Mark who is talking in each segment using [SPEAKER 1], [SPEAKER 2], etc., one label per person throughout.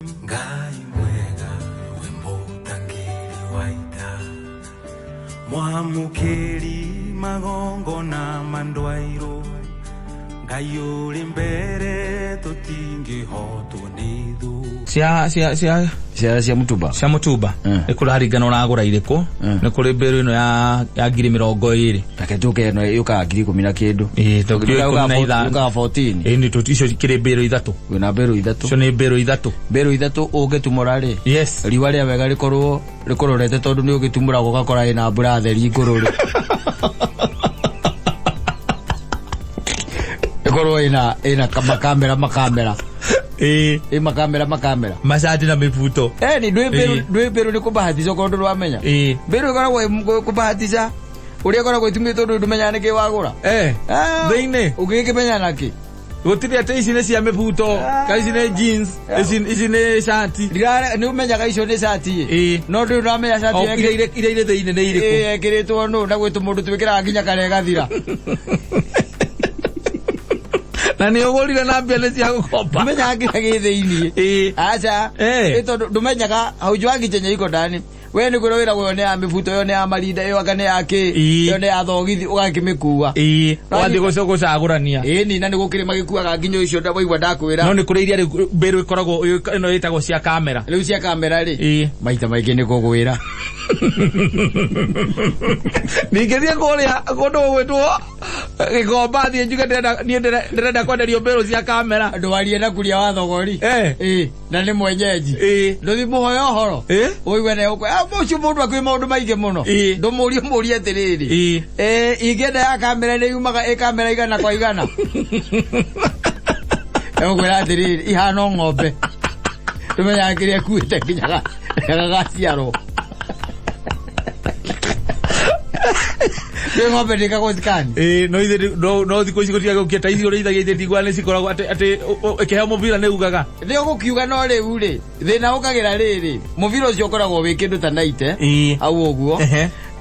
[SPEAKER 1] Ngai mwega wĩ mũtangĩri wa ita, mwamũkĩri magongona ma ndwairũ, Ngai ũrĩ mbere tũtingĩhotwo nĩ thũ.
[SPEAKER 2] Cia cia cia
[SPEAKER 3] Cia mutumba.
[SPEAKER 2] Cia mutumba. Nĩ kũraringana ũragũra irĩkũ. Nĩ kũrĩ mbĩrũ ĩno ya 20,000.
[SPEAKER 3] Reke tũke ĩno yũkaga 10,000 na kĩndũ.
[SPEAKER 2] Ĩĩ, 15,000.
[SPEAKER 3] Yũkaga 14.
[SPEAKER 2] Ĩĩ, nĩ icio ikĩrĩ mbĩrũ ithatũ.
[SPEAKER 3] Wĩna mbĩrũ ithatũ.
[SPEAKER 2] Icio nĩ mbĩrũ ithatũ.
[SPEAKER 3] Mbĩrũ ithatũ ũngĩtumũra rĩ,
[SPEAKER 2] Yes.
[SPEAKER 3] riũa rĩa wega rĩkorwo rĩkũrorete, tondũ nĩ ũgĩtumũraga ũgakora ĩna mbura theri ngũrũ rĩ, ĩkorwo ĩna makamera makamera. Ĩ makamera makamera.
[SPEAKER 2] Macati na mĩbuto.
[SPEAKER 3] Eh, ni ndwĩ mbĩrũ. Ndwĩ mbĩrũ nĩ kũbahatisha okorwo ndũramenya. Mbĩrũ ĩkoragwo ĩ kũbahatisha ũrĩa ĩkoragwo ĩtumĩtwo, ndũ ndũmenyaga nĩkĩ wagũra. Ah,
[SPEAKER 2] Thĩinĩ.
[SPEAKER 3] Ũngĩkĩmenya nakĩ?
[SPEAKER 2] Gũtirĩ atĩ ici nĩ cia mĩbuto, ka ici nĩ jeans, ici nĩ cati.
[SPEAKER 3] Nĩ ũmenyaga icio nĩ cati ĩ. No ndũrĩ ũramenya cati
[SPEAKER 2] O, iria irĩ thĩinĩ nĩ irĩkũ?
[SPEAKER 3] Ĩ, ĩkĩrĩtwo nũ na gwĩ tũmũndũ twĩkĩraga nginya karĩa gathira.
[SPEAKER 2] Na nĩ ũgũrire na mbia nĩ cia gũkomba.
[SPEAKER 3] Ndũmenyaga kĩrĩa gĩ thĩinĩ. Aca. Ĩ, tondũ ndũmenyaga, haujuangi chenye iko ndani. We nĩ kwĩrwo wĩragwo ĩyo nĩ ya mĩbuto, ĩyo nĩ ya marinda, ĩyo anga nĩ ya kĩ, ĩyo nĩ ya thogithi, ũgakĩmĩkua.
[SPEAKER 2] Ũgathiĩ gũcagũrania.
[SPEAKER 3] Ĩni na nĩ gũkĩrĩ magĩkuaga nginya icio waigua ndakwĩra.
[SPEAKER 2] No nĩ kũrĩ iria rĩu mbĩrũ ĩkoragwo ĩno ĩtagwo cia kamera.
[SPEAKER 3] Rĩu cia kamera rĩ, maita maingĩ nĩ kũgwĩra.
[SPEAKER 2] Ningĩ thiĩ kũrĩa kũndũ gũgwĩtwo Gĩkomba, thiĩ njuge ndĩrenda niĩ ndĩrenda kwenderio mbĩrũ cia kamera.
[SPEAKER 3] Ndwarie na kuria wa thogori. Ĩ, na nĩ mwenyeji. Ndũthi mũhoya ũhoro. Ũigue nĩ ũkwe ũcio mũndũ akwĩ maũndũ maingĩ mũno. Ndũmũrie mũrie atĩrĩrĩ, ĩ ingĩenda ya kamera nĩ yumaga ĩ kamera igana kwa igana? Egũkwĩra atĩrĩrĩ, ihana o ng'ombe, ndũmenyaga kĩrĩa ĩkuĩte nginya gagaciarwo. Nĩ ng'ombe ndĩkagwo thikani.
[SPEAKER 2] Ĩĩ, no ithe no thikũ ici gũtiga gũkia ta ici ũrĩithagia ithe ndigwa nĩ cikoragwo atĩ ĩkĩheo mũbira nĩ ugaga.
[SPEAKER 3] Nĩ ũgũkiuga, no rĩu rĩ, thĩna ũkagĩra rĩrĩ, mũbira ũcio ũkoragwo wĩ kĩndũ ta naite hau ũguo.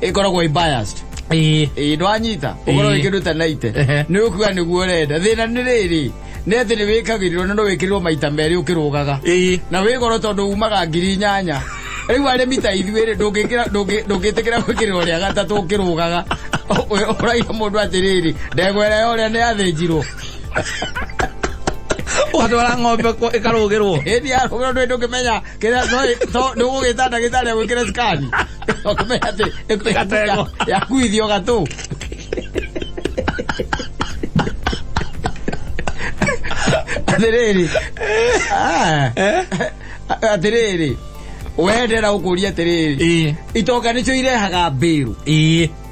[SPEAKER 3] Ĩkoragwo ĩ biased. Ĩĩ, ndwanyita ũkorwo wĩ kĩndũ ta naite. Nĩ ũkuga nĩguo ũrenda. Thĩna nĩ rĩrĩ, nĩ atĩ nĩ wĩkagĩrĩrwo na no wĩkĩrĩrwo maita merĩ ũkĩrũgaga. Na wĩ goro tondũ umaga 8,000. Rĩu arĩmi ta ithuĩ rĩ, ndũngĩtĩkĩra gwĩkĩrĩrwo rĩa gatatũ ũkĩrũgaga. Ũragia mũndũ atĩrĩrĩ, ndegwa ĩrĩa yorĩa nĩ yathĩnjirwo?
[SPEAKER 2] Ũgatwara ng'ombe ĩkarũgĩrwo.
[SPEAKER 3] Ĩni yarũgĩrwo, ndũĩ ndũngĩmenya kĩrĩa ndũgũgĩta ndagĩtarĩ agwĩkĩre scan ũkĩmenya atĩ
[SPEAKER 2] Gatego.
[SPEAKER 3] yakuithio gatũ. Atĩrĩrĩ, ah, atĩrĩrĩ, we ndĩrenda gũkũria atĩrĩrĩ, itonga nĩcio irehaga mbĩrũ?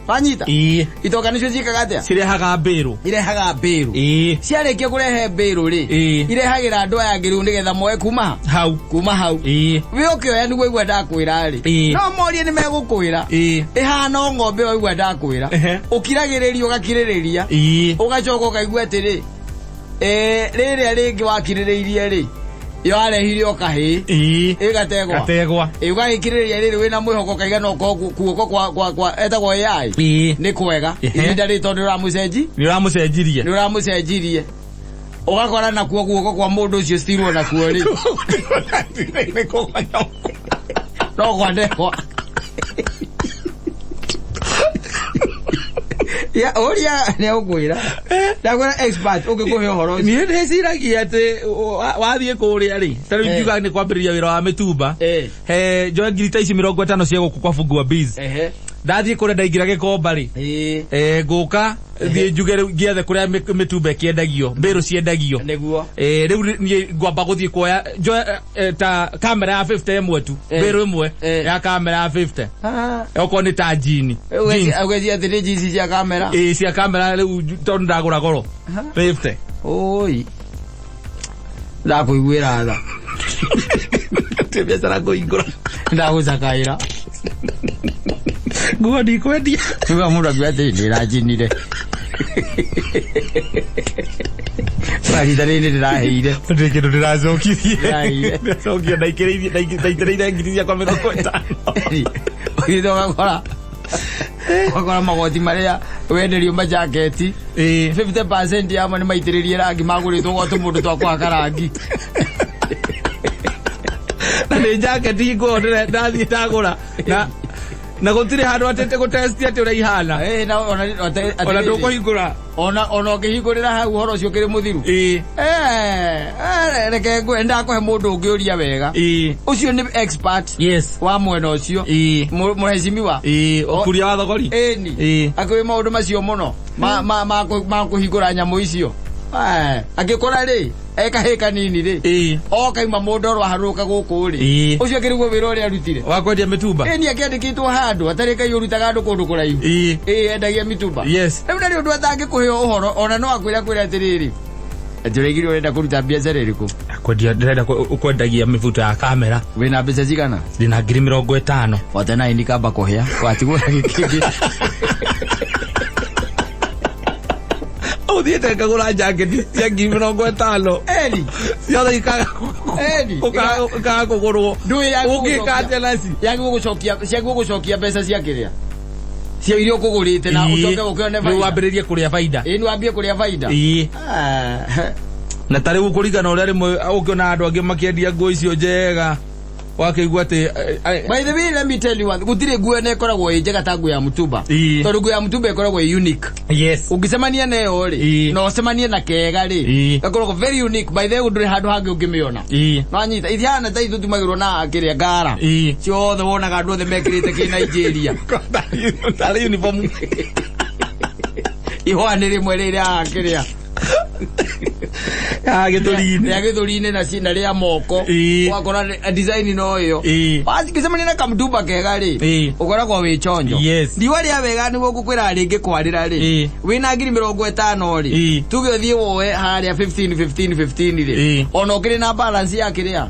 [SPEAKER 3] Wanyita?
[SPEAKER 2] Ĩĩ.
[SPEAKER 3] Itonga nĩcio ciĩkaga atĩa?
[SPEAKER 2] Cirehaga mbĩrũ.
[SPEAKER 3] Irehaga mbĩrũ. Ciarĩkia kũrehe mbĩrũ rĩ, irehagĩra andũ aya angĩ rĩu nĩgetha moe kuma ha?
[SPEAKER 2] Hau.
[SPEAKER 3] Kuma hau. Wĩ ũkĩoya nĩguo igua ndakwĩra rĩ, no morie nĩ megũkwĩra. Ĩhana o ng'ombe waigua ndakwĩra. Ũkiragĩrĩria, ũgakirĩrĩria, ũgacoka ũkaigua atĩrĩ, rĩrĩa rĩngĩ wakirĩrĩirie rĩ, yo arehire o kahĩĩ. Ĩgategwa.
[SPEAKER 2] Gategwa.
[SPEAKER 3] Ĩ, ũgagĩkirĩrĩria rĩrĩ wĩna mwĩhoko ũkaiga no korwo guoko kwa etagwo AI nĩ kwega. Ihinda rĩrĩ tondũ ũramũcenji
[SPEAKER 2] Nĩ ũramũcenjirie.
[SPEAKER 3] Nĩ ũramũcenjirie, ũgakora nakuo guoko kwa mũndũ ũcio stirwo nakuo rĩ, no kwa ndegwa. Ya, ũria nĩ ũkwĩra, ndakwĩra expert ũngĩkũhe ũhoro ũcio.
[SPEAKER 2] Niĩ ndĩciragia atĩ wathiĩ kũrĩa rĩ, ta rĩu ngiuga nĩ kwambĩrĩria wĩra wa mĩtumba, he njoe ngiri ta ici 50 cia gũkũ kwa Fungua Biz. Ndathiĩ kũrĩa ndaingĩra Gĩkomba rĩ, ngũka thiĩ njuge rĩu ngĩethe kũrĩa mĩtumba ĩkĩendagio, mbĩrũ ciendagio. Rĩu niĩ ngwamba gũthiĩ kuoya njoe ta kamera ya 50 ĩmwe tu. Mbĩrũ ĩmwe ya kamera ya 50. Okorwo nĩ ta jini. Jeans.
[SPEAKER 3] Ũgeci atĩ nĩ jinsi cia kamera?
[SPEAKER 2] Ĩĩ, cia kamera rĩu, tondũ ndagũra goro 50.
[SPEAKER 3] Oi, ndakũiguĩra tha.
[SPEAKER 2] Ti biacara ngũhingũra.
[SPEAKER 3] Ndagũcakaĩra.
[SPEAKER 2] Nguo ndikwendia.
[SPEAKER 3] Tuga mũndũ akiuga atĩ ndĩranjinire rita rĩrĩ ndĩraheire.
[SPEAKER 2] Ndĩ kĩndũ ndĩracokirie.
[SPEAKER 3] Ndĩraheire.
[SPEAKER 2] Ndĩracokia ndaitĩrĩire ngiri ciakwa 50.
[SPEAKER 3] Ũgĩthiĩ ũgakora magoti marĩa wenderio majaketi, 50% yamo nĩ maitĩrĩrie rangi, magũrĩtwo gwa tũmũndũ twa kũhaka rangi.
[SPEAKER 2] Nĩ jaketi nguo ndathiĩ ndagũra na na gũtirĩ handũ atĩte gũtesti atĩ ũrĩa ihana.
[SPEAKER 3] Eh, na ona
[SPEAKER 2] Ona ndũkũhingũra.
[SPEAKER 3] Ona ũkĩhingũrĩra hau ũhoro ũcio ũkĩrĩ mũthiru. Eh, reke ngwĩre, ndakũhe mũndũ ũngĩũria wega. Ũcio nĩ expert wa mwena ũcio. Mũhecimiwa.
[SPEAKER 2] Ũkuria wa thogori.
[SPEAKER 3] Ĩni. Akĩũĩ maũndũ macio mũno ma ma ma ma kũhingũra nyamũ icio. Eh, angĩkora rĩ ekahĩ kanini rĩ okaima mũndũ oro aharũrũka gũkũ rĩ, ũcio akĩrigwo wĩra ũrĩa arutire
[SPEAKER 2] wa kwendia mĩtumba.
[SPEAKER 3] Ĩni, akĩandĩkĩtwo handũ atarĩ Ngai ũrutaga andũ kũndũ kũraihu. Ĩĩ, endagia mitumba. Rĩu ndarĩ ũndũ atangĩkũhe ũhoro, ona no akwĩra kwĩra atĩrĩrĩ, atĩ ũraigire ũrenda kũruta biacara ĩrĩkũ?
[SPEAKER 2] Kwendia, ndĩrenda kwendagia mĩbuto ya kamera.
[SPEAKER 3] Wĩna mbeca cigana?
[SPEAKER 2] Ndĩna 50,000.
[SPEAKER 3] Wate kamba kũhĩa watigwo na gĩkĩngĩ.
[SPEAKER 2] Ũthiĩte ngagũra jaketi cia 50,000.
[SPEAKER 3] Eni.
[SPEAKER 2] Ciothe ikaga
[SPEAKER 3] Eni.
[SPEAKER 2] ikaga kũgũrwo.
[SPEAKER 3] Ndũĩ ya
[SPEAKER 2] Ũngĩka atĩa naci?
[SPEAKER 3] Yagwo gũcokia, ciagwo gũcokia mbeca cia kĩrĩa cia iria ũkũgũrĩte na ũcoke ũkĩone
[SPEAKER 2] rĩu
[SPEAKER 3] baida.
[SPEAKER 2] Wambĩrĩrie kũrĩa baida.
[SPEAKER 3] Ĩĩ, nĩ wambie kũrĩa baida. Ah.
[SPEAKER 2] Na ta rĩu kũringana ũrĩa rĩmwe ũkĩona andũ angĩ makĩendia nguo icio njega, wakĩigua atĩ
[SPEAKER 3] By the way, let me tell you one, gũtirĩ nguo ĩno ĩkoragwo ĩ njega ta nguo ya mũtumba. Tondũ nguo ya mũtumba ĩkoragwo ĩ unique. Ũngĩcemania nayo rĩ, na ũcemanie na kega rĩ, gakoragwo very unique. By the way, ndũrĩ handũ hangĩ ũngĩmĩona. Nwanyita ithihana ta ithu tumagĩrwo na kĩrĩa ngara ciothe, wonaga andũ othe mekĩrĩte kĩ Nigeria.
[SPEAKER 2] Tarĩ uniform.
[SPEAKER 3] Ihũa nĩ rĩmwe rĩrĩa kĩrĩa
[SPEAKER 2] ya gĩthũri-inĩ.
[SPEAKER 3] Rĩa gĩthũri-inĩ na na rĩa moko. Ũgakora design no ĩyo. Wacigĩcemania na kamtumba kega rĩ, ũkoragwo wĩ chonjo. Riũa rĩa wega nĩguo ngũkwĩra rĩngĩ kwarĩra rĩ, wĩna 50,000 rĩ, tuge ũthiĩ woe harĩa 15 15 15 rĩ, ona ũkĩrĩ na balance ya kĩrĩa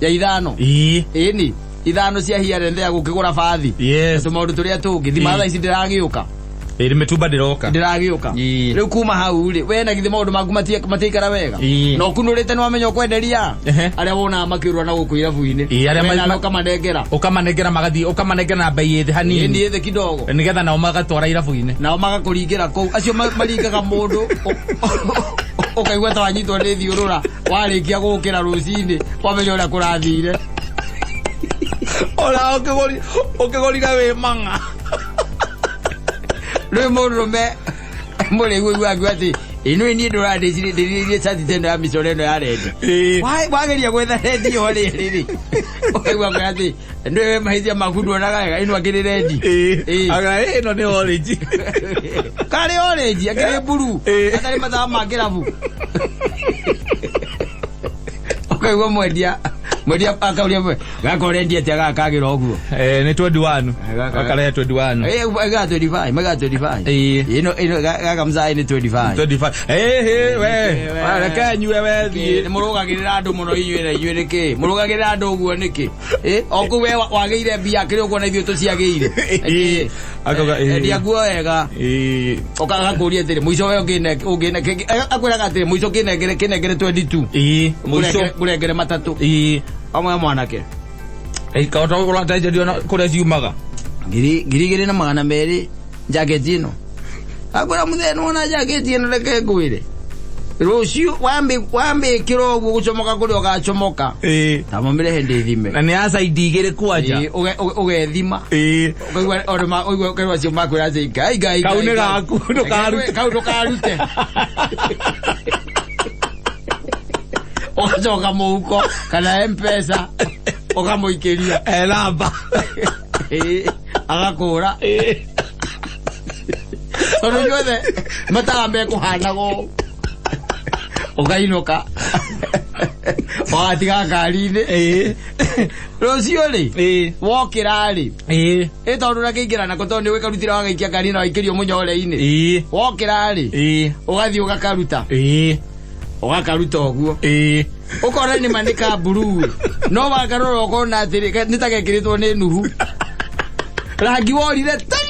[SPEAKER 3] ya ithano. Ĩni, ithano cia here and there gũkĩgũra bathi na tũmaũndũ tũrĩa tũngĩ thima. Thaa ici ndĩragĩũka.
[SPEAKER 2] Ĩĩ, mĩtumba ndĩroka.
[SPEAKER 3] Ndĩragĩũka. Rĩu kuma hau rĩ, we na githĩ maũndũ maku matiikara wega? Na ũkunũrĩte nĩ wamenya ũkwenderia arĩa wonaga makĩũrũra na gũkũ irabu-inĩ.
[SPEAKER 2] Ĩĩ, arĩa
[SPEAKER 3] We nawe ũkamanengera.
[SPEAKER 2] Ũkamanengera magathiĩ, ũkamanengera na bei ĩthĩ hanini.
[SPEAKER 3] Ĩni, ĩthĩ kidogo.
[SPEAKER 2] Nĩgetha nao magatwara irabu-inĩ.
[SPEAKER 3] Nao magakũringĩra kũu, acio maringaga mũndũ ũkaigua ta wanyitwo nĩ thiũrũra warĩkia gũkĩra rũcinĩ, wamenya ũrĩa kũrathire.
[SPEAKER 2] Ona ũkĩgũrire wĩ mang'a.
[SPEAKER 3] Rĩu mũndũrũme mũrĩu ũigua akiuga atĩ ĩno niĩ ndũrandĩcirĩrie cati ta ĩno ya mĩcoro ĩno ya red. Wageria gwetha red ĩyo rĩrĩ rĩ, ũkaigua kwĩra atĩ ndũĩ mahĩtia maku, nduonaga wega, ĩno akĩrĩ red.
[SPEAKER 2] Aga ĩno nĩ orange.
[SPEAKER 3] Karĩ orange akĩrĩ blue. Atarĩ mathaa ma kĩrabu, ũkaigua mwendia akauria gaka ũrendia atĩa gaka kagĩra ũguo?
[SPEAKER 2] Eh, nĩ 21. Gakarehe 21.
[SPEAKER 3] Eh, ga 25, maga 25. Ĩno gaka mzai nĩ 25.
[SPEAKER 2] 25. Eh, eh, we reke nyue we thiĩ.
[SPEAKER 3] Nĩ mũrũgagĩrĩra andũ mũno inyuĩ, na inyuĩ nĩkĩ mũrũgagĩrĩra andũ ũguo nĩkĩ? Eh, o kũu we wagĩire mbia kĩrĩ ũguo na ithuĩ tũciagĩire.
[SPEAKER 2] Akauga.
[SPEAKER 3] Endia nguo wega. Ũkagakũria atĩrĩ, mũico we ũngĩne ũngĩne akwĩraga atĩrĩ, mũico kĩnengere kĩnengere 22.
[SPEAKER 2] Mũico.
[SPEAKER 3] Ngũrengere matatũ. Amwe mwanake.
[SPEAKER 2] Ikaota ũratenjerio na kũrĩa ciumaga.
[SPEAKER 3] 2,200 jaketi ĩno. Akwĩra mũthee, nĩwona jaketi ĩno, reke ngwĩre, rũciũ wambĩkĩra ũguo gũcomoka kũrĩa ũgacomoka. Tamũmĩrehe ndĩthime.
[SPEAKER 2] Na nĩ ya saidi igĩrĩ kwanja.
[SPEAKER 3] Ũgethima. Ũkaigua ona ũkaigua ũkaigua acio makwĩra atĩ Ngai Ngai.
[SPEAKER 2] Kau
[SPEAKER 3] Ngai,
[SPEAKER 2] nĩ
[SPEAKER 3] Ngai.
[SPEAKER 2] gaku, ndũkarute.
[SPEAKER 3] Kau ndũkarute, ũgacoka mũhuko kana Mpesa ũkamũikĩria.
[SPEAKER 2] Namba.
[SPEAKER 3] Agakũra tondũ inyuothe matawa mekũhanaga ũũ, ũkainũka ũgatiga ngari-inĩ. Rũciũ rĩ, wokĩra rĩ, ĩ tondũ ũrakĩingĩra nako, tondũ nĩ ũgĩkarutĩra wagaikia ngari na waikĩrio mũnyore-inĩ. Wokĩra rĩ, ũgathiĩ ũgakaruta. Ũgakaruta ũguo, ũkona nĩ ma nĩ ka blue, no wakarora ũkona atĩrĩ nĩ ta gekĩrĩtwo nĩ Nuhu, rangi worire tene.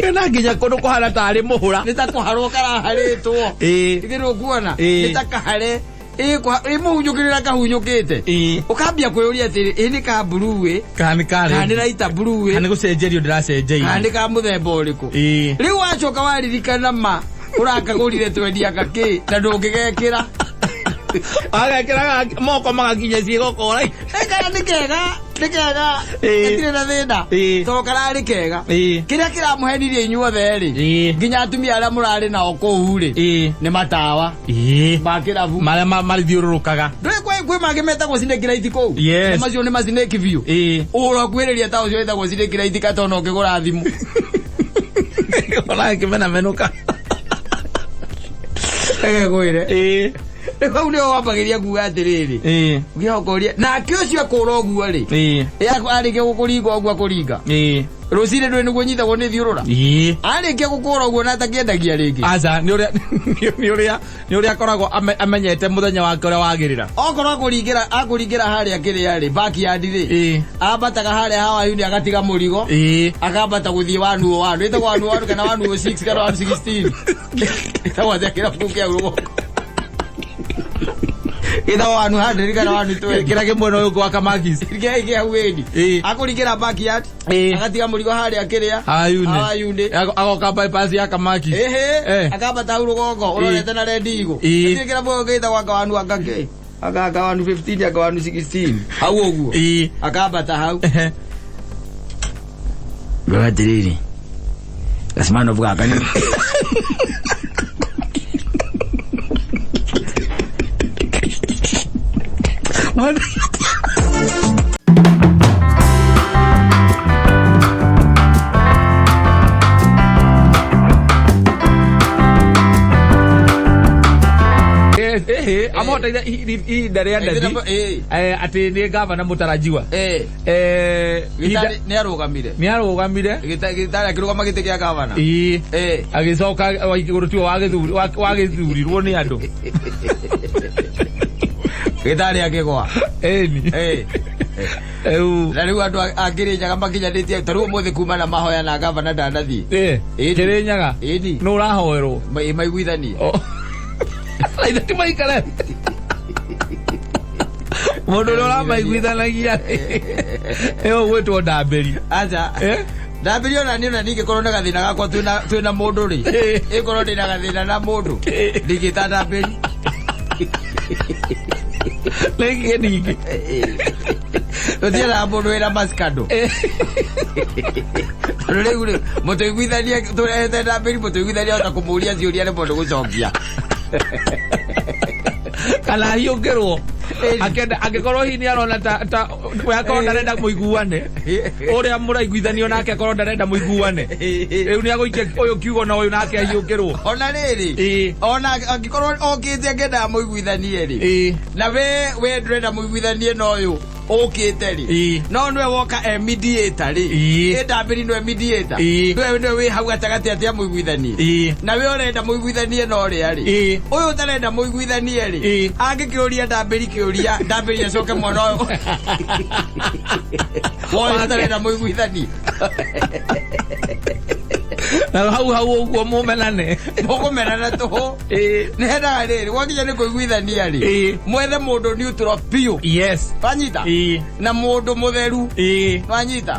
[SPEAKER 2] Kana nginya kũndũ kũhana tarĩ mũhũra.
[SPEAKER 3] Nĩ ta kũharwo karaharĩtwo. Ithe nĩũkuona nĩ ta kahare ĩ mũhunyũkĩrĩra kahunyũkĩte. Ũkambia kwĩyũria atĩrĩ, ĩ nĩ ka blue ĩ,
[SPEAKER 2] Kana nĩ karĩ
[SPEAKER 3] kana nĩ raita blue
[SPEAKER 2] Kana
[SPEAKER 3] ĩ,
[SPEAKER 2] nĩ gũcenjerio ndĩracenjeirio.
[SPEAKER 3] Kana nĩ ka mũthemba ũrĩkũ? Rĩu wacoka waririkana ma ũrakagũrire twendia gakĩ na ndũngĩgekĩra.
[SPEAKER 2] Agekĩraga moko magakinya ciĩgokora.
[SPEAKER 3] Kana nĩ kega, nĩ kega. Gatirĩ na thĩna. Tondũ kararĩ kega. Kĩrĩa kĩramũhenirie inyuothe rĩ, nginya atumia arĩa mũrarĩ nao kũu rĩ, nĩ matawa ma kĩrabu
[SPEAKER 2] marĩa marithiũrũrũkaga.
[SPEAKER 3] Ndũĩ kwĩ mangĩ metagwo snake light kũu?
[SPEAKER 2] Yes.
[SPEAKER 3] Na macio nĩ ma snake biũ. Ũrakuhĩrĩria ta ũcio wĩtagwo snake light katona ũkĩgũra thimũ.
[SPEAKER 2] Ona kĩmenamenũka.
[SPEAKER 3] Reke ngwĩre. Rĩu hau nĩho wambagĩria kuga atĩrĩrĩ. Ũkĩhoka ũria nake ũcio akũra ũguo rĩ. Arĩkia gũkũringa ũguo akũringa. Rũcinĩ ndũĩ nĩguo nyitagwo nĩ thiũrũra. Arĩkia gũkũra ũguo na atakĩendagia rĩngĩ.
[SPEAKER 2] Aca, nĩ ũrĩa nĩ ũrĩa nĩ ũrĩa akoragwo amenyete mũthenya wake ũrĩa wagĩrĩra.
[SPEAKER 3] Okorwo akũringĩra harĩa kĩrĩa rĩ, backyard rĩ. Ambataga harĩa hawayuni agatiga mũrigo. Akambata gũthiĩ 101. Ĩtagwo 101 kana 106 kana 116. Ĩtagwo atĩa kĩrabu kĩu kĩa rũgongo? Ĩtagwo 100 kana 120.
[SPEAKER 2] Kĩrĩa kĩ mwena ũyũ wa Kamakis.
[SPEAKER 3] Kĩrĩa kĩa hau ĩni. Akũringĩra backyard. Agatiga mũrigo harĩa kĩrĩa.
[SPEAKER 2] Hayuni.
[SPEAKER 3] Hayuni.
[SPEAKER 2] Agoka bypass ya Kamakis.
[SPEAKER 3] Akambata hau rũgongo ũrorete na Red Eagle. Gĩtirĩ kĩrabu gĩtagwo anga wanu anga kĩ. Anga anga wanu 15 anga wanu 16. Hau ũguo. Akambata hau. Ngauga atĩrĩrĩ, Gacimanov gaka nĩ
[SPEAKER 2] Amoteire ihinda rĩa ndathi atĩ nĩ gavana mũtarajiwa.
[SPEAKER 3] Gĩtarĩ nĩ arũgamire.
[SPEAKER 2] Nĩ arũgamire.
[SPEAKER 3] Gĩtarĩ akĩrũgama gĩtĩ kĩa gavana.
[SPEAKER 2] Agĩcoka igũrũ tiwe wagĩthurirwo nĩ andũ.
[SPEAKER 3] Gĩtarĩ akĩgwa.
[SPEAKER 2] Ĩni.
[SPEAKER 3] Na rĩu andũ a Kĩrĩnyaga makinyanĩtie ta rĩu ũmũthĩ kuma na mahoya na gavana ndanathiĩ.
[SPEAKER 2] Kĩrĩnyaga?
[SPEAKER 3] Ĩni.
[SPEAKER 2] Nũ ũrahoerwo?
[SPEAKER 3] Maiguithanie.
[SPEAKER 2] Na ithe ti maikare. Mũndũ ũrĩa ũramaiguithanagia nĩ ũgwĩtwo Ndambĩri.
[SPEAKER 3] Aca. Ndambĩri ona niĩ ona ningĩkorwo na gathĩna gakwa twĩna mũndũ rĩ. Ĩkorwo ndĩna gathĩna na mũndũ. Ndingĩta Ndambĩri.
[SPEAKER 2] Nĩkĩ ningĩ?
[SPEAKER 3] Tũtiendaga mũndũ wĩna masikando. Tondũ rĩu rĩ, mũtũiguithanie tũrehete Ndambĩri mũtũiguithanie ahota kũmũria ciũria nĩ mũndũ gũcokia.
[SPEAKER 2] Kana ahiũkĩrwo. Akenda angĩkorwo hihi nĩ arona ta we akorwo ndarenda mũiguane. Ũrĩa mũraiguithanio nake akorwo ndarenda mũiguane. Rĩu nĩ agũikia ũyũ kiugo na ũyũ nake ahiũkĩrwo.
[SPEAKER 3] Ona rĩrĩ, ona angĩkorwo okĩte akĩendaga mũiguithanie rĩ. Na we ndũrenda mũiguithanie na ũyũ ũkĩte rĩ. No nĩwe woka e mediator rĩ. Ĩ Ndambĩri nĩwe mediator. Nĩwe wĩ hau gatagatĩ atĩ amũiguithanie. Na we ũrenda mũiguithanie na ũrĩa rĩ. Ũyũ ũtarenda mũiguithanie rĩ. Angĩkĩũria Ndambĩri kĩũria, Ndambĩri acoke mwena ũyũ. Woyũ ũtarenda mũiguithanie.
[SPEAKER 2] Na hau hau ũguo mũmenane.
[SPEAKER 3] Mũkũmenana tũhũ. Nĩ hendaga rĩrĩ, gwakinya nĩ kũiguithania rĩ. Mwethe mũndũ neutral biũ. Wanyita? Na mũndũ mũtheru. Wanyita?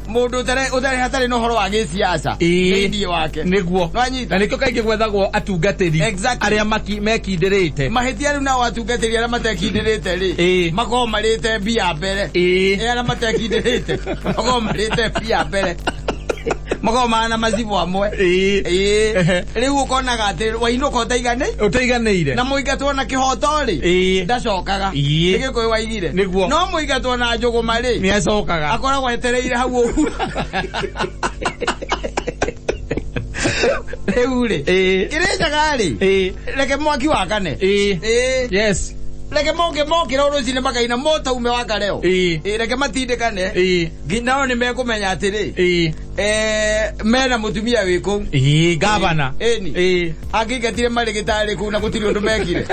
[SPEAKER 3] Mũndũ ũtarĩ hatarĩ na ũhoro wa gĩsiasa. Thĩinĩ wake.
[SPEAKER 2] Nĩguo.
[SPEAKER 3] Wanyita?
[SPEAKER 2] Na nĩkĩo kaingĩ gwethagwo atungatĩri. Arĩa mekindĩrĩte.
[SPEAKER 3] Mahĩtia rĩu nao atungatĩri arĩa matekindĩrĩte rĩ. Makoragwo marĩte mbia mbere. Arĩa matekindĩrĩte. Makoragwo marĩte mbia mbere. Makoragwo mahana macibũ amwe. Rĩu ũkonaga atĩ wainũka
[SPEAKER 2] ũtaiganĩire.
[SPEAKER 3] Na mũingatwo na kĩhoto rĩ. Ndacokaga. Nĩ Gĩkũyũ waigire.
[SPEAKER 2] Nĩguo.
[SPEAKER 3] No mũingatwo na njũgũma rĩ.
[SPEAKER 2] Nĩ acokaga.
[SPEAKER 3] Akoragwo etereire hau ũguo. Rĩu rĩ. Kĩrĩnyaga rĩ. Reke mwaki wakane. Reke mokĩra rũcinĩ makaina moto ume wakareo. Reke matindĩkane. Nao nĩ mekũmenya atĩrĩ. Mena mũtumia wĩ kũu.
[SPEAKER 2] Gavana.
[SPEAKER 3] Ĩni. Angĩingatire marĩ gĩtarĩ kũu na gũtirĩ ũndũ mekire.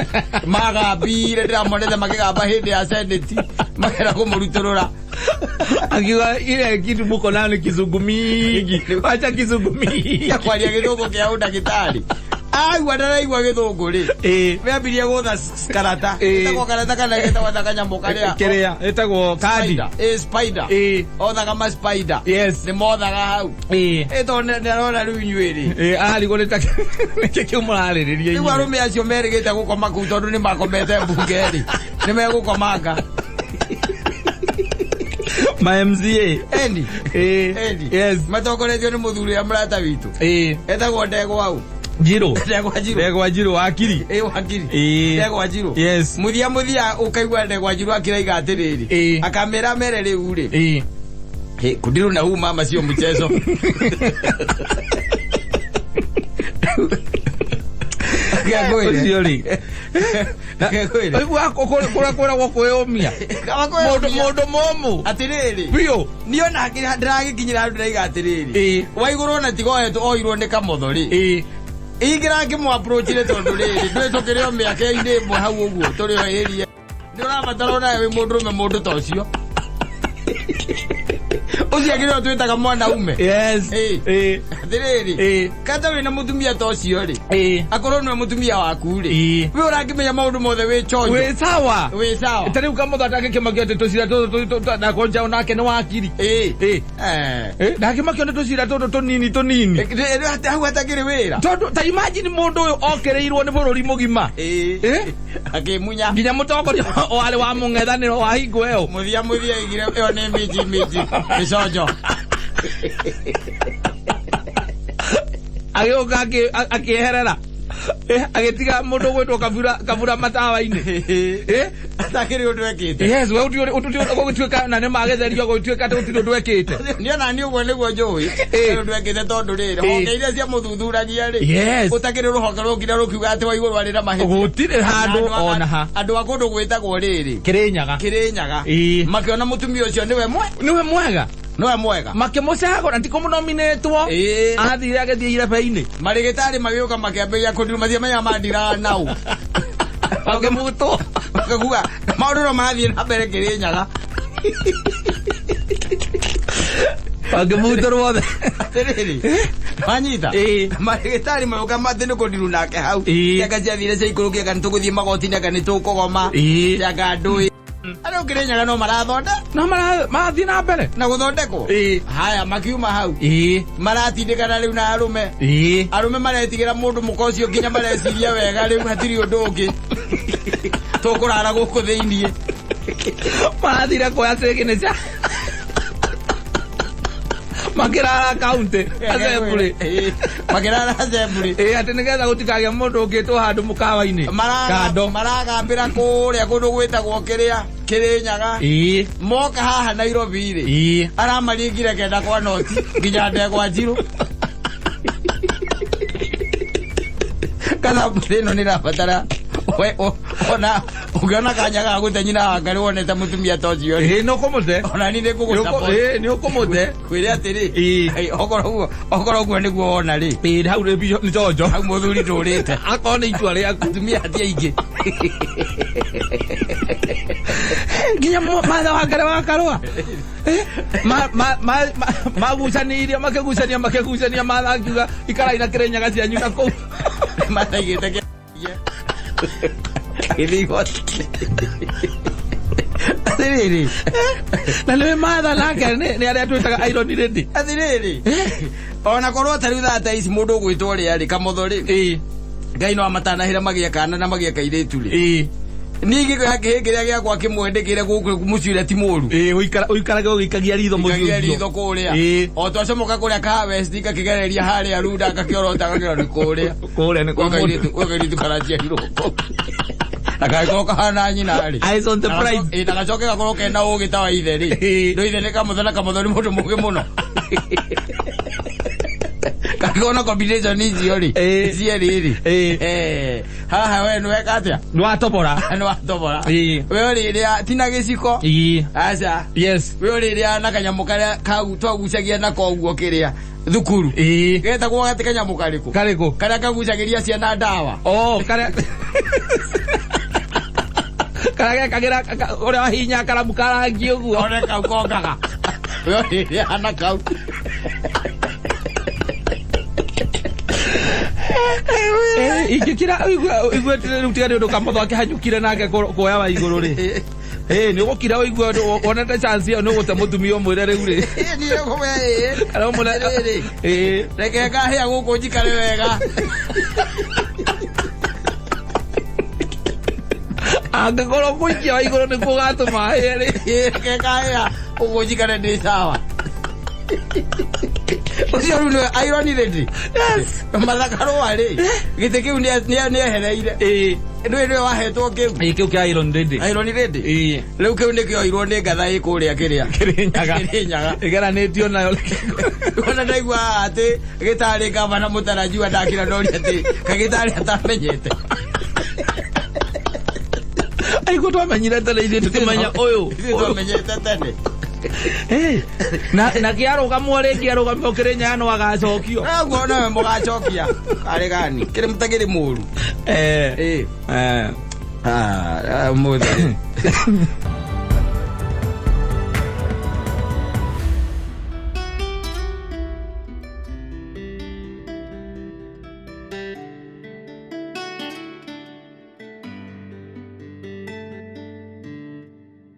[SPEAKER 3] Magambire, ndĩramonete makĩgamba hĩndĩ ya Senate. Makera kũmũrutũrũra.
[SPEAKER 2] Akiuga ile kitu muko nayo ni kizungu mingi. Wacha kizungu mingi.
[SPEAKER 3] Ya kwaria gĩthũngũ kĩa ũndagĩtarĩ. Aigua ndaraigua gĩthũngũ rĩ. Wambirie gũtha karata. Ĩtagwo karata kana ĩtagwo ta kanyamũ karĩa.
[SPEAKER 2] Kĩrĩa ĩtagwo kandi.
[SPEAKER 3] Spider. Spider. Othaga ma spider.
[SPEAKER 2] Yes.
[SPEAKER 3] Nĩ mothaga hau. Tondũ nĩ arona rĩu inyuĩ rĩ.
[SPEAKER 2] Arigwo nĩ ta nĩkĩ kĩu mũrarĩrĩria
[SPEAKER 3] Rĩu
[SPEAKER 2] inyuĩ.
[SPEAKER 3] arũme acio merĩgĩte gũkoma kũu tondũ nĩ makomete mbunge rĩ. Nĩ megũkomanga.
[SPEAKER 2] Ma MCA.
[SPEAKER 3] Endi. Endi.
[SPEAKER 2] Yes.
[SPEAKER 3] Matongoretio nĩ mũthuri ũrĩa mũrata witũ. Etagwo Ndegwa au.
[SPEAKER 2] Njirũ.
[SPEAKER 3] Ndegwa Njirũ.
[SPEAKER 2] Ndegwa Njirũ wakiri.
[SPEAKER 3] Wakiri. Ndegwa Njirũ.
[SPEAKER 2] Yes.
[SPEAKER 3] Mũthia mũthia ũkaigua Ndegwa Njirũ akĩraiga atĩrĩrĩ. Akamĩra mere rĩu rĩ. Kudiru na huu mama sio mchezo.
[SPEAKER 2] Ũcio rĩ. Ũigua kũrĩa kwĩragwo kwĩyũmia. Mũndũ mũndũ mũmũ.
[SPEAKER 3] Atĩrĩrĩ.
[SPEAKER 2] Biũ.
[SPEAKER 3] Niĩ ona ndĩragĩkinyĩra handũ ndĩraiga atĩrĩrĩ. Waigũrũ ona tiga oetwo oirwo nĩ kamotho rĩ. Ingĩra ngĩmũ-approach-ire tondũ rĩrĩ ndũĩ tũkĩrĩ o mĩaka-inĩ ĩmwe hau ũguo tũrĩ o area. Nĩ ũrabatara onawe wĩ mũndũrũme mũndũ ta ũcio. Ũcio akĩrĩ o twĩtaga mwanaume.
[SPEAKER 2] Yes.
[SPEAKER 3] Atĩrĩrĩ. Kata wĩna mũtumia ta ũcio rĩ. Akorwo nĩwe mũtumia waku rĩ. We ũrakĩmenya maũndũ mothe wĩ chonjo.
[SPEAKER 2] Wĩ sawa.
[SPEAKER 3] Wĩ sawa.
[SPEAKER 2] Ta rĩu kamũtho atangĩkĩmakio atĩ tũcira tũtũ na konja onake nĩ wakiri. Ndangĩmakio nĩ tũcira tũtũ tũnini tũnini.
[SPEAKER 3] Hau hatakĩrĩ wĩra.
[SPEAKER 2] Tondũ ta imagine mũndũ ũyũ okĩrĩirwo nĩ bũrũri mũgima.
[SPEAKER 3] Akĩmunya.
[SPEAKER 2] Nginya mũtongoria warĩ wa mũng'ethanĩro wa hingo ĩyo.
[SPEAKER 3] Mũthia mũthia aigire ĩyo nĩ minji minji. Mĩconjo.
[SPEAKER 2] Agĩũka akĩeherera. Agĩtiga mũndũ ũgwĩtwo Kabura Kabura matawa-inĩ.
[SPEAKER 3] Atakĩrĩ ũndũ ekĩte.
[SPEAKER 2] Yes, we ũtũti ũtũti gũgĩtuĩka na nĩ magetherio gũgĩtuĩka atĩ gũtirĩ ũndũ ekĩte.
[SPEAKER 3] Niĩ ona niĩ ũguo nĩguo njũĩ. Ũndũ ekĩte tondũ rĩrĩ, honge iria ciamũthuthuragia rĩ.
[SPEAKER 2] Yes.
[SPEAKER 3] Gũtakĩrĩ rũhonge rũkire rũkiuga atĩ Waigũrũ arĩ na mahĩtia.
[SPEAKER 2] Gũtirĩ handũ ona ha.
[SPEAKER 3] Andũ a kũndũ gwĩtagwo rĩrĩ.
[SPEAKER 2] Kĩrĩnyaga.
[SPEAKER 3] Kĩrĩnyaga. Makĩona mũtumia ũcio nĩwe mwe.
[SPEAKER 2] Nĩwe mwega.
[SPEAKER 3] Nĩwe mwega.
[SPEAKER 2] Makĩmũcagũra ti kũmũnominĩtwo. Athire agĩthiĩ irebe-inĩ.
[SPEAKER 3] Marĩgĩtarĩ magĩũka makĩambĩrĩria kũndirwo matiamenyaga mandiraga nau.
[SPEAKER 2] Makĩmutwo.
[SPEAKER 3] Makaguga maũndũ no marathiĩ na mbere Kĩrĩnyaga.
[SPEAKER 2] Makĩmutũrwo othe.
[SPEAKER 3] Atĩrĩrĩ. Wanyita? Marĩgĩtarĩ magĩũka matĩ nĩ kũndirwo nake hau. Anga ciathire ciaikũrũkia anga nĩ tũgũthiĩ magoti-inĩ anga nĩ tũkũgoma. Anga ndũĩ. Arĩa Kĩrĩnyaga no marathonda.
[SPEAKER 2] No marathiĩ na mbere.
[SPEAKER 3] Na gũthondekwo. Haya makiuma hau. Maratindĩkana rĩu na arũme. Arũme maretigĩra mũndũ mũka ũcio nginya mareciria wega rĩu hatirĩ ũndũ ũngĩ. Tũkũrara gũkũ thĩiniĩ.
[SPEAKER 2] Marathire kuoya signature. Makĩrara county assembly.
[SPEAKER 3] Makĩrara assembly.
[SPEAKER 2] Atĩ nĩgetha gũtikagĩe mũndũ ũngĩtwo handũ mũkawa-inĩ. Kando.
[SPEAKER 3] Maragambĩra kũrĩa kũndũ gwĩtagwo kĩrĩa Kĩrĩnyaga. Moka haha Nairobi rĩ. Aramaringire kenda kwa noti nginya Ndegwa Njirũ. Kana ĩno nĩ ĩrabatara ona ũngĩona kanya ga gũte nyina wa Ngarĩ wonete mũtumia ta ũcio rĩ.
[SPEAKER 2] Nĩ ũkũmũte.
[SPEAKER 3] Ona niĩ nĩ ngũgũ-support.
[SPEAKER 2] Nĩ ũkũmũte.
[SPEAKER 3] Kwĩre atĩrĩ. Okorwo ũguo nĩguo wona rĩ.
[SPEAKER 2] Hau nĩ chonjo.
[SPEAKER 3] Hau mũthuri ndũrĩte.
[SPEAKER 2] Akorwo nĩ itua rĩaku.
[SPEAKER 3] Atumia ti aingĩ.
[SPEAKER 2] Nginya Martha wa Ngarĩ wa Karũa. Magucanirie makĩgucania makĩgucania Martha akiuga ikarai na Kĩrĩnyaga cianyu na kũu.
[SPEAKER 3] Maraigĩte kĩ- Gĩthiĩ igoti. Atĩrĩrĩ.
[SPEAKER 2] Na nĩwe Martha nake nĩ arĩa twĩtaga iron lady.
[SPEAKER 3] Atĩrĩrĩ. Ona korwo ta rĩu thaa ta ici mũndũ ũgwĩtwo ũrĩa rĩ Kamotho rĩ. Ngai no amatanahĩre magĩe kana na magĩe kairĩtu rĩ. Niĩ kĩhĩ kĩrĩa gĩakwa kĩmwe ndĩkĩre gũkũ mũciĩ ũrĩa ti mũru.
[SPEAKER 2] Ũikarage ũgĩikagia ritho mũciĩ
[SPEAKER 3] Ikagia
[SPEAKER 2] ũcio.
[SPEAKER 3] ritho kũrĩa. O twacomoka kũrĩa Kahawa West ngakĩgereria harĩa Runda ngakĩorota ngakĩrora nĩ kũrĩa.
[SPEAKER 2] Kũrĩa nĩ kwa mũndũ.
[SPEAKER 3] Gwa kairĩtu karaciarirwo kũu. Na gagĩkorwo kahana nyina rĩ.
[SPEAKER 2] Eyes on the prize.
[SPEAKER 3] Na gacoke gakorwo kena ũgĩ ta wa ithe rĩ. No ithe nĩ Kamotho na Kamotho nĩ mũndũ mũgĩ mũno. Gagĩkorwo na combination icio rĩ. Cierĩ rĩ. Haha we nĩweka atĩa?
[SPEAKER 2] Nĩ watobora.
[SPEAKER 3] Nĩ watobora. We ũrĩrĩa ti na gĩciko. Aca.
[SPEAKER 2] Yes.
[SPEAKER 3] We ũrĩrĩa na kanyamũ karĩa kau twagucagia nako ũguo kĩrĩa thukuru. Getagwo gatĩ kanyamũ karĩkũ?
[SPEAKER 2] Karĩkũ?
[SPEAKER 3] Karĩa kagucagĩria ciana ndawa.
[SPEAKER 2] Oh, karĩa karĩa gekagĩra ũrĩa wahihinya karamu ka rangi ũguo.
[SPEAKER 3] One kau kongaga. We ũrĩrĩa na kau.
[SPEAKER 2] Ingĩkira ũigue rĩu tiga nĩ ũndũ Kamotho akĩhanyũkire nake kuoya wa igũrũ rĩ. Nĩ ũgũkira ũigue wonete chance ĩyo nĩ ũgũte mũtumia ũmwĩre rĩu rĩ.
[SPEAKER 3] Niĩ ngũmwĩra ĩĩ.
[SPEAKER 2] Kana ũmwĩre
[SPEAKER 3] Atĩrĩrĩ. Reke ngahĩa gũkũ njikare wega.
[SPEAKER 2] Angĩkorwo kũikia wa igũrũ nĩkuo gatũma hĩe rĩ.
[SPEAKER 3] Ĩĩ, reke ngahĩa gũkũ njikare ndĩ sawa. Ũcio rĩu nĩwe Iron Lady.
[SPEAKER 2] Yes.
[SPEAKER 3] Martha Karũa rĩ, gĩtĩ kĩu nĩehereire. Nĩwe nĩwe wahetwo kĩu.
[SPEAKER 2] Ĩĩ, kĩu kĩa Iron Lady.
[SPEAKER 3] Iron Lady.
[SPEAKER 2] Ĩĩ.
[SPEAKER 3] Rĩu kĩu nĩkĩoirwo nĩ ngatha ĩ kũrĩa kĩrĩa.
[SPEAKER 2] Kĩrĩnyaga.
[SPEAKER 3] Kĩrĩnyaga.
[SPEAKER 2] Ĩgeranĩtio nayo.
[SPEAKER 3] Ona ndaigua atĩ gĩtarĩ gavana mũtarajiwa ndakira ndoria atĩ kagĩtarĩ atamenyete.
[SPEAKER 2] Aiguo twamenyire tene ithuĩ tũkĩmenya ũyũ.
[SPEAKER 3] Ithuĩ twamenyete tene.
[SPEAKER 2] Na kĩarũgamwo rĩngĩ arũgamio Kĩrĩnyaga no agacokio.
[SPEAKER 3] Naguo nawe mũgacokia. Karĩ gani? Kĩrĩ mũtagĩrĩ mũru. Ah, ũmũthĩ.